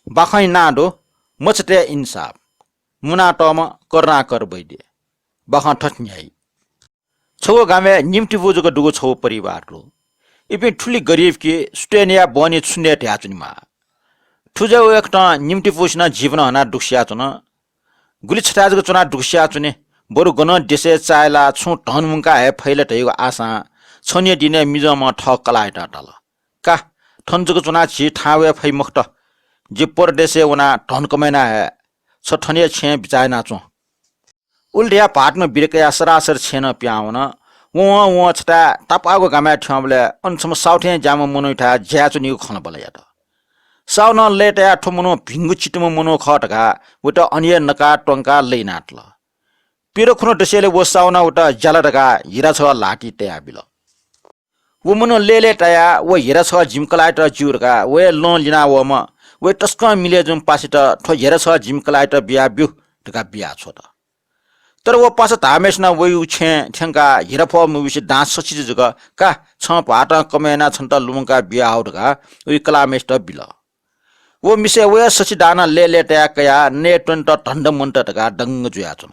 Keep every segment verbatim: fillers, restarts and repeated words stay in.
बाखंया नां दु मछतय् इन्साफ, मुनातःम्ह करुणाकर वैद्य। बाखं थथे न्ह्याइ। छगू गामय् निम्तिपु जक दुगु छगू परिवार दु। इपिं थुलि गरिब कि सुथय् नयाः बहनी छुं नये धयाच्वनेमाः। थुजु वय्कथं निम्तिपुसिनं जीवन हनाः दुगुसिया च्वन। गुलि छथाय् जक च्वनाः दुगुसिया च्वने, बरु गनं देशय् चाःहिलाः छुं धन मुंकाः हये फइ ला धइगु आशां छन्हुया दिनय् मिजंम्हं थः कलाःयात धाल, का, थन जक च्वनाः झी थाहां वये फइ मखुत। जि परदेशय् वनाः धन कमय् याना हये, छ थन हे छेँय् बिचाः याना च्वँ। उलि धयाः भाःतम्ह बिदा कयाः सरासर छेँय् नं पिहां वन। वं वं छथाय् तापाःगु गामय् थ्यंबलय् अन छम्ह साहु थें ज्याःम्ह मनूयाथाय् ज्या यानाच्वनीगु खँ नं बल्लाः यात। साहुनं लय्तायाः थ्व मनू भिंगु चितुम्ह मनू खः धकाः वयात अन हे नकाः त्वंकाः लय् यानातल। पीर खुन्हु दसेलय् व साहुनं वयात ज्याला धकाः हिरा छगः ल्हातिइ तयाबिल। व मनू लय्लय् तायाः व हिरा छगः जिमि कलाःयात ज्यू धकाः वया लं लिनावःम्ह, वया तसकं मिलय् जूम्ह पासायात थ्व हिरा छगः जिमि कलाःयात बियाब्यु धकाः बियाछ्वत। तर व पासा धाःम्हय्सिनं वयागु छेँय् थ्यंकाः हिरा फ्वः मब्यूसे दां सछि जक, का, छं भाःतं कमय् यानाः छन्त लुमंकाः बियाहउ धकाः वया कलाःम्हय्सित बिल। व मिसां वया सछि दां नं लय्लय् तायाः कयाः नयेत्वनेत धन्दा मन्त धकाः दंग जुयाच्वन।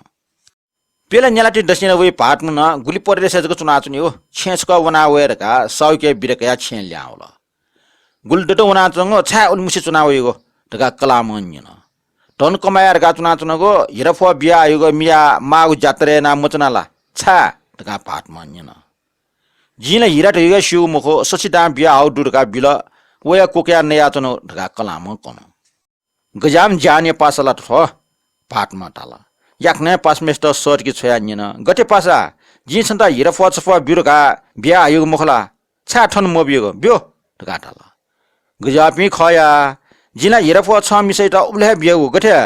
प्यला न्यालाति दसेंलय् वइ भाःतम्ह नं गुलि परदेशय् जक च्वनाच्वनीगु, छेँय् छकः वना वये धकाः साहुके बिदा कयाः छेँय् लिहां वल। गुलि दत वनाच्वनागु, छाय् उलिमछि च्वना वइगु धकाः कलाःम्हं न्यन। धन कमय् याये धकाः च्वनाच्वनागु, हिरा फ्वः बियाहइगु मियाः माःगु जात्राय् यानाः मच्वना ला? छाय् धकाः भाःतम्हं न्यन। जिं ला हिरा धइगु हे स्यूगु मखु, सछि दां बियाहउ दु धकाः बिल, वया कोकया नयाच्वन धकाः कलाःम्हं कन। गज्याःम्ह ज्यानया पासा ला थ्व, भाःतम्हं धाल। याकनं पासाम्हय्सित सःतके छ्वयाः न्यन, गथे पासा, जिं छन्त हिरा फ्वः छफ्वः ब्यु धकाः बियाहइगु मखु ला? छाय् थन मब्यूगु? ब्यु धकाः धाल। गज्याःपिं खः या, जिं ला हिरा फ्वः छं मिसायात उबलय् हे बियागु, गथे,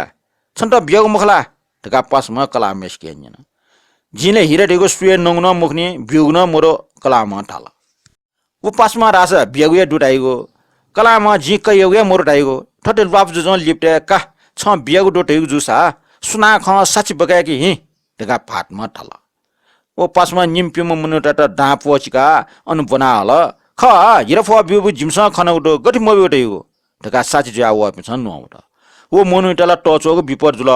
छन्त बियागु मखु ला धकाः पासाम्हं कलाःम्हय्सिके न्यन। जिं ला हिरा धइगु स्वये नंगु नं मखुनि, ब्यूगु नं मदु, कलाःम्हं धाल। व पासाम्हं धाःसा बियागु हे दु धाइगु, कलाःम्हं जिं कयागु हे मदु धाइगु, थथे ल्वापु जुजुं लिपतय् का, छं बियागु दु धइगु जूसा सुनां खं साक्षी बकाय्के हिँ धकाः भाःतम्हं धाल। व पासाम्हं निम्ह प्यम्ह मनूतय्त दां प्वःचिकाः अन ब्वना हल। खः, हिरा फ्वः ब्यूगु जिमिसं खनागु दु, गथे मब्यू धइगु धकाः साक्षी जुयाः वःपिन्सं न्वं वत। व मनूयात ला तःच्वःगु बिपत जुल।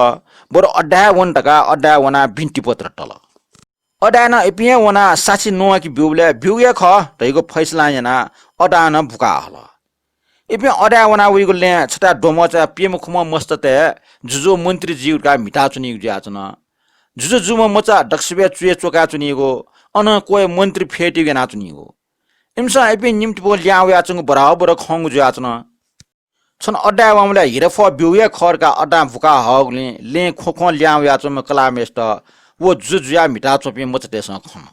बरु अड्डाय् वने धकाः अड्डाय् वनाः बिन्तिपत्र तल। अड्डाय् नं इपिं हे वनाः साक्षी न्वंके ब्यूबलय् ब्यूगु हे खः धइगु फैसलां यानाः अड्डां नं बुका हल। इपिं अड्डाय् वनाः वइगु लँय् छथाय् द्वम्हःचाय् प्यम्ह खुम्ह मस्तय्त जुजु मन्त्री जुइगु धकाः म्हिताच्वनीगु जुयाच्वन। जुजु जूम्ह मचा दक्वसिबय् चुय् च्वकाच्वनीगु, अनं क्वय् मन्त्री फ्यतुइगु यानाच्वनीगु। इमिसं इपिं निम्तिपु लिहां वयाच्वंगु बराबर खंगु जुयाच्वन। छन्हु अड्डाय् वंबलय् हिरा फ्वः ब्यूगु हे खः धकाः अड्डां बुका हःगुलिं लँय् ख्वख्वं लिहां वयाच्वंम्ह कलाःम्हय्सित व जुजु जुयाः म्हिताच्वंपिं मचातय्सं खन।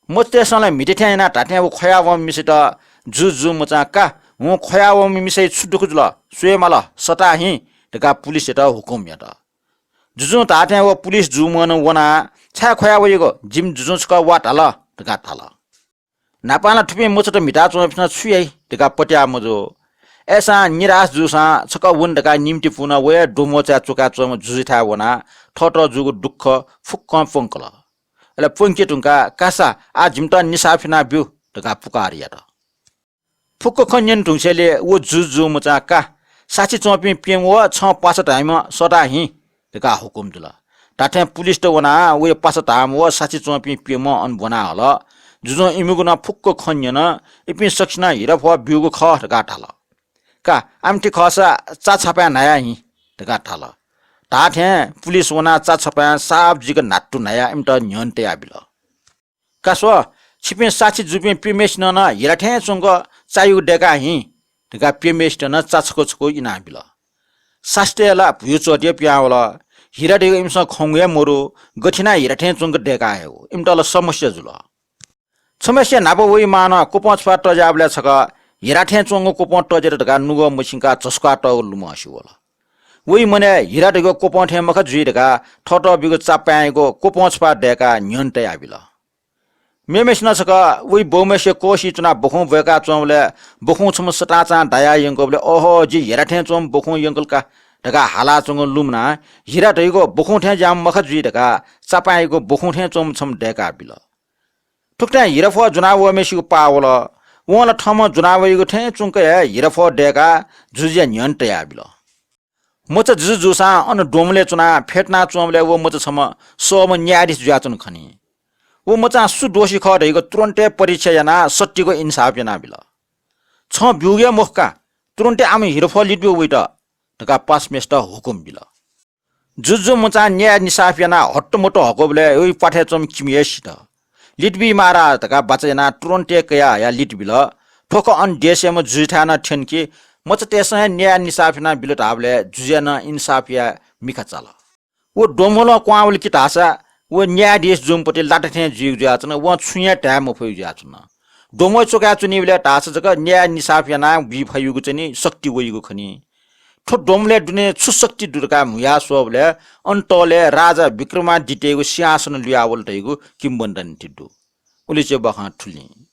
मचातय्सं ला म्हिते थें यानाः धात्थें व ख्वयावंम्ह मिसायात, जुजु जूम्ह मचां का, वं ख्वयावंम्ह मिसाया छु दुःख जुल, स्वये माल, सःता हिँ धकाः पुलिसयात हुकुम यात। जुजुं धात्थें व पुलिस जूम्हं वनाः, छाय् ख्वया वइगु, जिमि जुजुं छकः वा धाल धकाः धाल। न्हापां ला थुपिं मचात म्हिताच्वंपिन्सं छु याइ धकाः पत्याः मजू। अय्सां निराश जूसां छकः वने धकाः निम्तिपुं नं वया द्वम्हःचाय् च्वकाच्वंम्ह जुजुयाथाय् वनाः थःत जूगु दुःख फुक्कं प्वंकल। अले प्वंके धुंकाः, कासा, आः जिमित निसाः फ्यना ब्यु धकाः पुकार यात। फुक्क खँ न्यने धुंसेंलि व जुजु जूम्ह मचां का, साक्षी च्वंपिं प्यम्ह व छं पासा धाःम्ह सःता हिँ धकाः हुकुम जुल। धात्थें पुलिसत वनाः वया पासा धाःम्ह व साक्षी च्वंपिं प्यम्ह अन ब्वना हल। जुजुं इमिगु नं फुक्क खँ न्यन। इपिं सकसिनं हिरा फ्वः ब्यूगु खः धकाः धाल। का, आमथि खःसा चा छपाँय् न्हाया हिँ धकाः धाल। धात्थें पुलिस वनाः चा छपाँय् साफ जुइक न्हातु न्हायाः इमित न्ह्यःने तयाबिल। का स्व, छिपिं साक्षी जूपिं प्यम्हय्सिनं नं हिरा थें च्वंक चायागु दय्काः हिँ धकाः प्यम्हय्सित नं चा छकू छकू इनाबिल। साक्षीतय् ला भुयु च्वःतय् पिहां वल। हिरा धइगु इमिसं खंगु हे मदु, गथे यानाः हिरा थें च्वंक दय्काः हयेगु, इमित ला समस्या जुल। छम्हय्सिया न्हापा वइमानं क्वपं छपाः तज्याःबलय् छकः हिरा थें च्वंगु क्वपं तज्यात धकाः नुगः मछिंकाः झसुकाः तःगु लुमंसे वल। वइ मनय् हिरा धइगु क्वपं थें मखा जुइ धकाः थःत ब्यूगु चापाँय्यागु क्वपं छपाः दय्काः न्ह्यःने तयाबिल। मेम्हय्सिनं छकः वइ बौम्हय्सिया कोःसिइ च्वनाः बखुं ब्वय्काः च्वंबलय् बखुं छम्ह सताचां दायाः यंकूबलय्, "ओहो, जि हिरा थें च्वंम्ह बखुं यंकल का" धकाः हालाच्वंगु लुमनाः हिरा धइगु बखुं थें ज्याःम्ह मखा जुइ धकाः चापाँय्यागु बखुं थें च्वंम्ह छम्ह दय्काबिल। थुकथं हिरा फ्वः ज्वनाः वःम्हय्सिगु पाः वल। वं ला थःम्हं ज्वनाः वइगु थें च्वंक हे हिरा फ्वः दय्काः जुजुया न्ह्यःने तयाबिल। मचा जुजु जूसां अन द्वंमलय् च्वनाः फ्यतुना च्वंबलय् व मचा छम्ह सःम्ह न्यायाधीश जुयाच्वन खनी। व मचां सु दोषी खः धइगु तुरुन्तय् परीक्षा यानाः सत्यको इन्साफ यानाबिल। छं ब्यूगु हे मखु का, तुरुन्तय् आम हिरोफः लित ब्यु वइत धकाः पासाम्हय्सित हुकुम बिल। जुजु मचां न्याय निसाफ यानाः हत्तमत्त हकूबलय् वइ प्वाथय् च्वंम्ह किमि हे सित। लित बी मारा धकाः बाचा यानाः तुरुन्तय् कयाः हयाः लित बिल। थ्व खँ अन देशय्म्ह जुजुथाय् नं थ्यन कि मचातय्सं हे न्याय निसाफ यानाबिल धाःबलय् जुजुया नं इन्साफ याये मिखा चाल। व द्वंमलं क्वहां वल कि धाःसा व न्यायाधीश जूम्ह पति लाटा थें जुइगु जुयाच्वन, वं छुं हे धाये मफइगु जुयाच्वन। द्वंमलय् च्वकाय् च्वनीबलय् धाःसा जक न्याय निसाफ यानाः बी फइगु चाहिँ नि शक्ति वइगु खनी। थ्व द्वंमलय् दुने छु शक्ति दु धकाः म्हुया स्वःबलय् अन तःलय् राजा विक्रमादित्ययागु सिंहासन लुयावल धइगु किंवदन्ती दु। उलिचे बखं थुलिं।